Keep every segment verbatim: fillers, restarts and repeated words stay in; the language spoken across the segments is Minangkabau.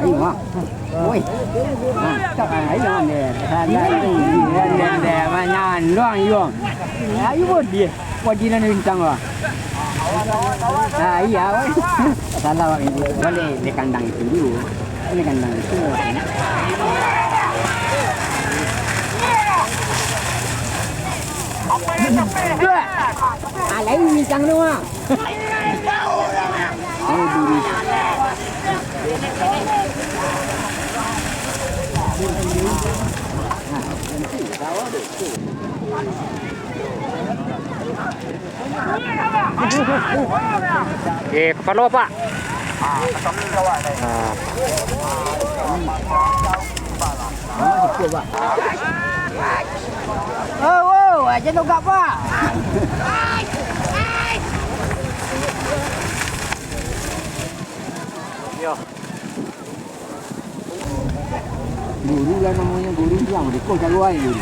Ayo, Mak. Woi. Mantap, ayo, Mak. Salah tu. Dia, dia, dia, manyan doang, iyo. Ayo, Bodi. Bodi nan bintang, Mak. Ah, iya, woi. Salah, Mak. Boleh di kandang itu dulu. Di kandang itu. Dua. Ah, lain bintang tu, Mak. Eh, kapalo, Pak. Ah. Oh, oh, aja tu gak, Pak. Yo. Guru lah namonyo, guru tu lah, mereka cari air guru.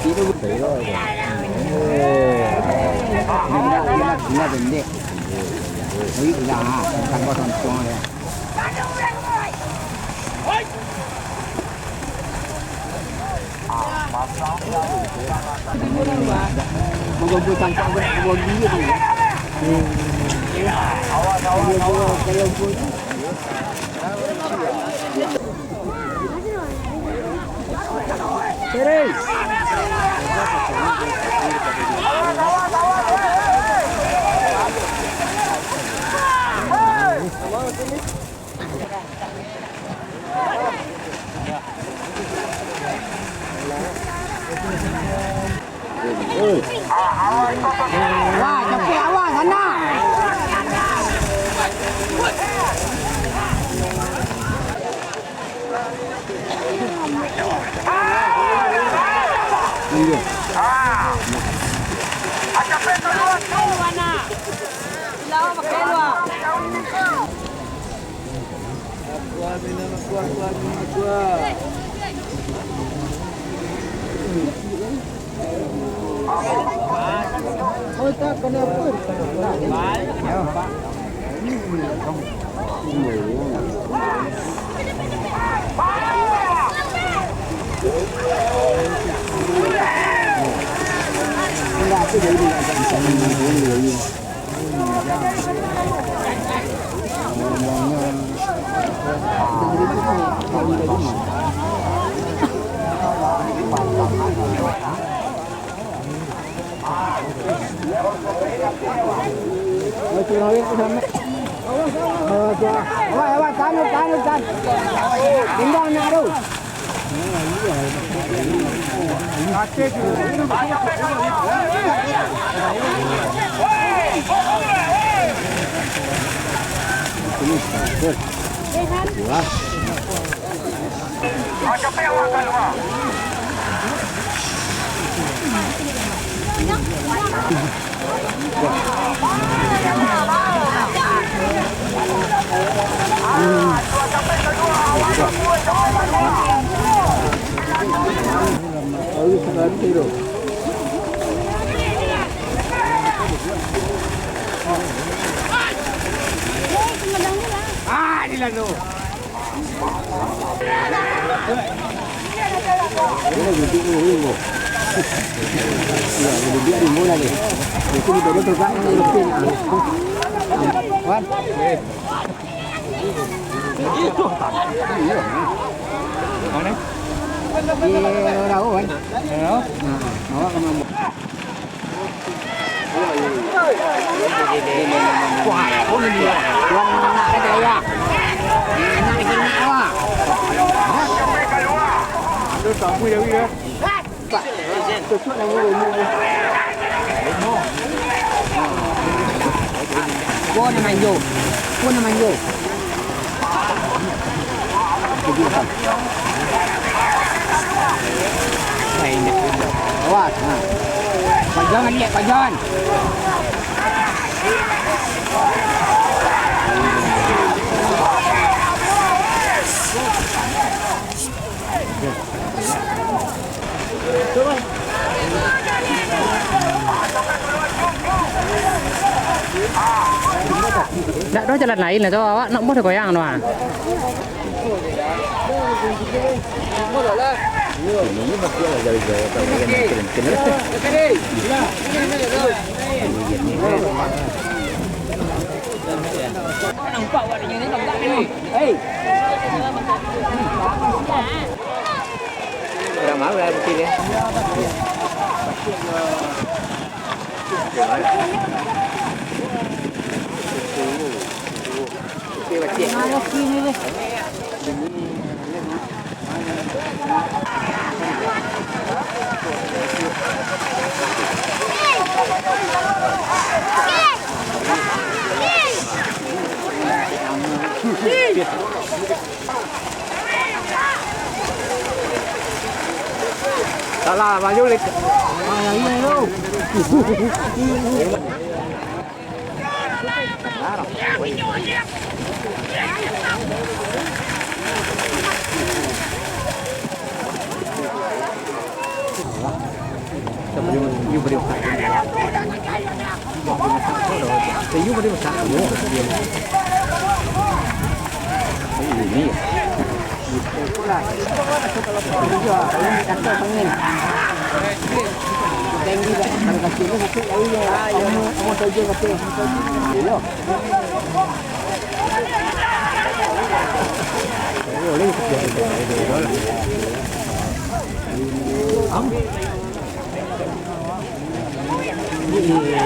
Itu betul. Gila, gila, gila, pendek. Tapi udah, ah, kan kau tonton ya. Wah, capek awak sana. Iya. Awak, awak, tahan, tahan, tahan. Pindah nak tu. Ah, ini lah tu. Wan. Mana? Di Rau, kan? Rau? Nah, awak ka mano? Ko nan manjo. Ko nan manjo. Awas, ha. Pajan, Aniak, pajan. Ndak doh jalan lain lah tu, awak nak buah goyang tu ah. Hei. Udah mau lah, putih dia. Salah, maju lek.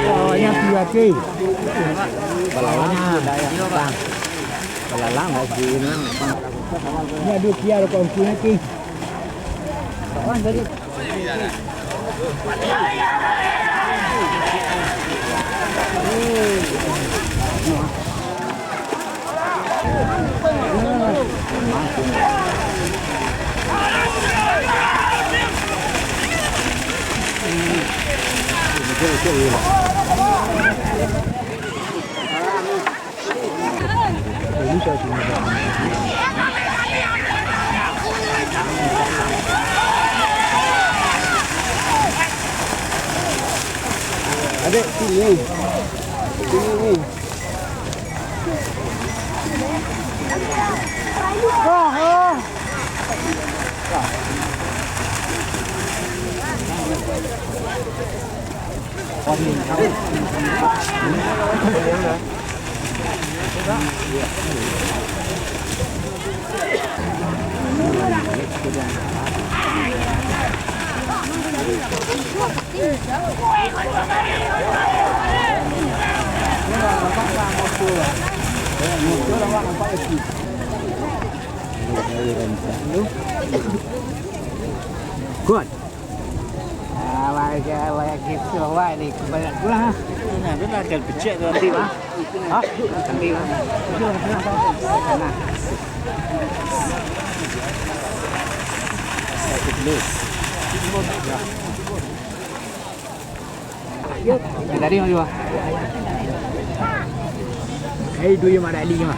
Oh, yang tu lagi. Balalang. Balalang lagi ni. Ni ada kia ada kongsi ni, Ki. Adek, sini. Sini ni. Kuat. Ah, wajah, wajah gitu, wah, ni kebanyak pula. Nah, tu lah, kalau pecek tu nanti, Bang. Hah? Nanti, Bang. Nah. Dari mana, Bang? Hei, duit mana, Ali, Bang?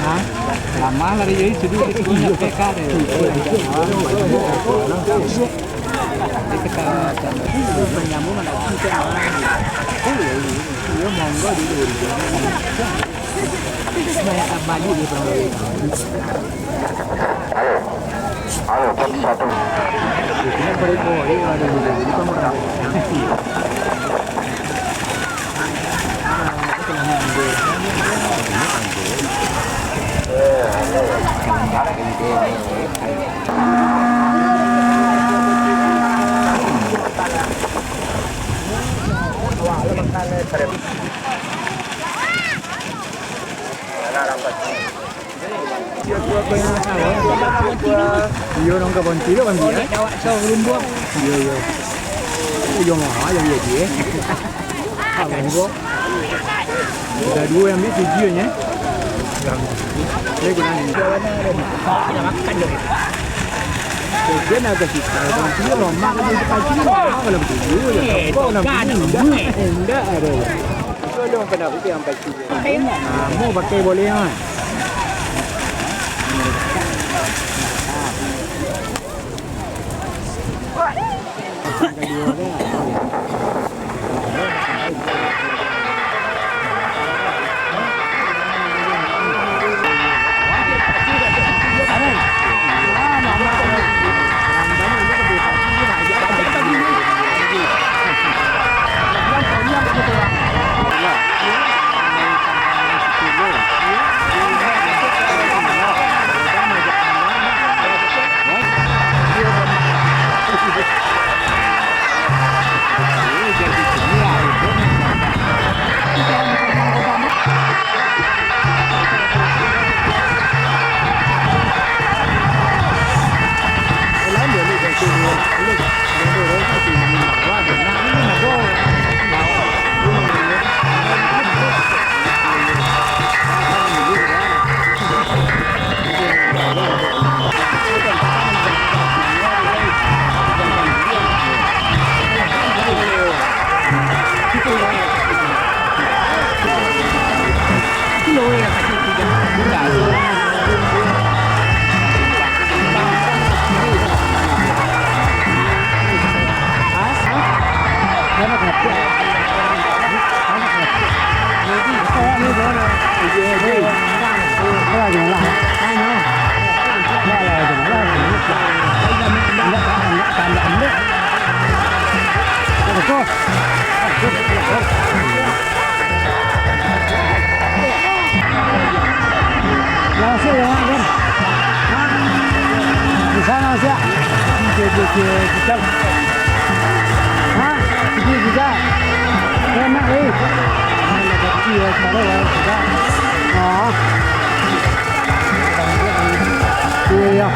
Hah? Lama lari jadi sudah kita punya P K deh. Iyo, nang ka banci lo, banci, eh? Iyo, iyo. Iyo, mahal, iyo, iyo, eh. Ah, monggo. Udah duo yang ambil tujuh nyo. Ini kurang ini. Tujuh nak ke kita. Kalau tujuh lomak, kalau tujuh, kalau tujuh, ya, kalau tujuh, enggak, enggak ada. Itu ada yang pernah putih yang pasti. Nah, mau pakai boleh, ah. Langsung ya, kan? Di sana siap. Oke, oke, oke, kita. Hah? Ini juga. Enak, eh. Iya, sekarang ya, sudah. Ah. Iya.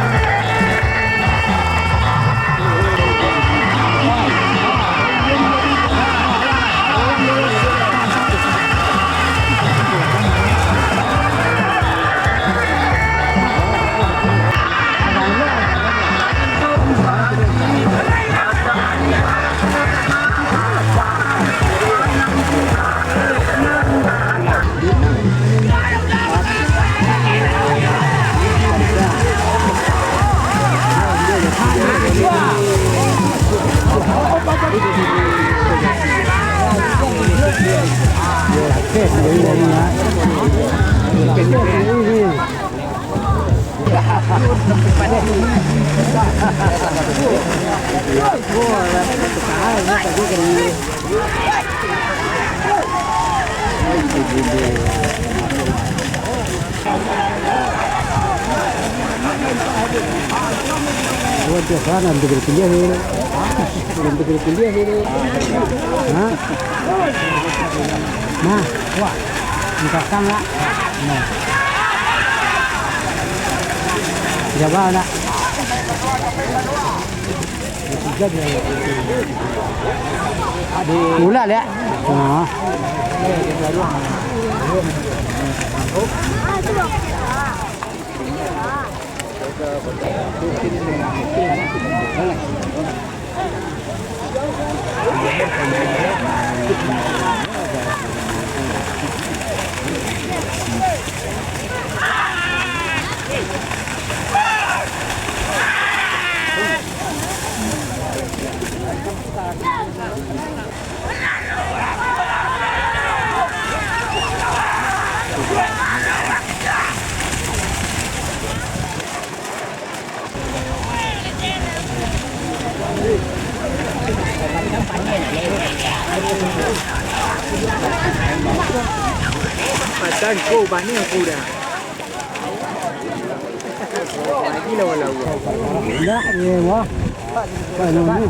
Wah, tiap hari nanti kena kuliah ni. Nanti kena kuliah ni. Hah? Nah, wah. Dipasang lah. Nah. Jawab lah. Ulah lihat. Ha. Angko bani angko dah. Lagi lawan-lawan. Indak, ye, wah. Pak, anu ni. Nah,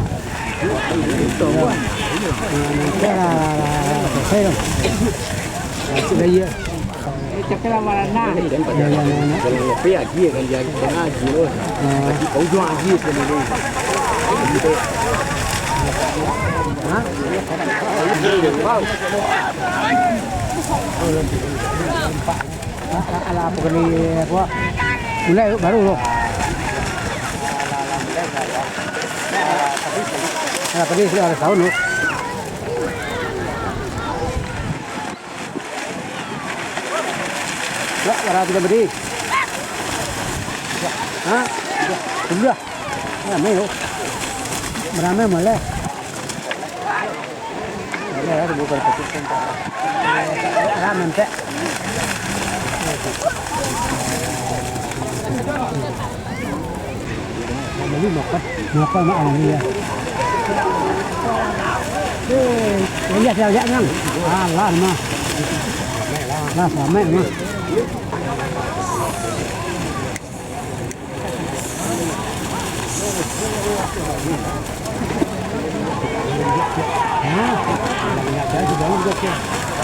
nanti lah, lah, lah, lah, selesai tu. Nah, sudah, ya. Eh, cakap lah, Marana. Ya, ya, ya, ya. Kalau lebih lagi, kan, jadi pengaji, loh. Ah. Lagi kau jual lagi, sebenarnya. Hah? Wow. Alah, apo kali, apo? Mulai baru tu. Alah, pedih sudah ada tahun tu. Wak, bara sudah pedih? Ha? Sudah. Ramai tu. Ramai malah. Ramai lah, bukan kecil pun. Ramai, Cak. Beli makan, makan mak ni ya. Eh, lihat, lihat, lihat, Nang. Alah, mah. Lah, ramai, mah.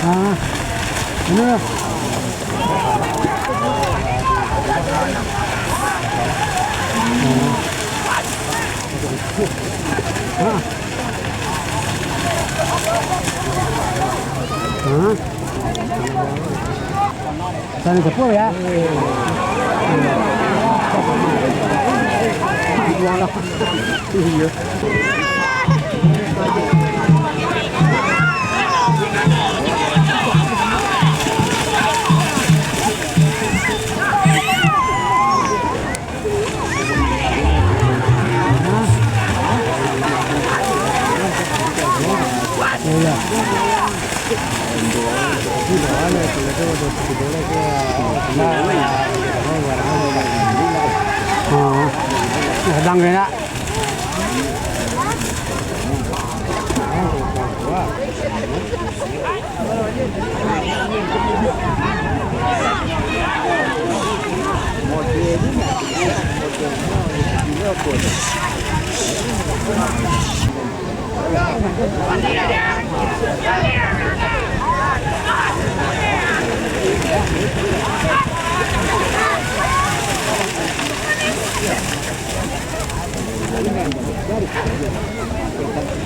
Ah, ini lah. Ah. Ah. Sana tepuk ya. Iya. Sadang kena.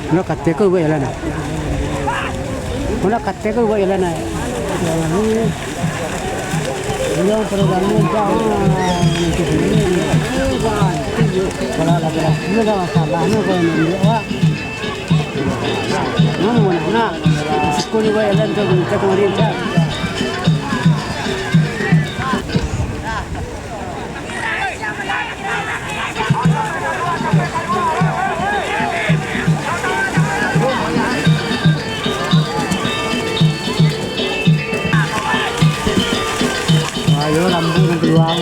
Mano katek ko buek jalan, ah? Mano katek ko buek jalan, ah? Jalan ni. Iyo, terus jalan ni, ah, nanti sini. Kalau ada, ada masalah, nah, kalau nunjuk, Wak. Nah, mano, nah? Siko ni buek jalan tu, kita kemarin, Cak. Ayo, lampu nan kaluar.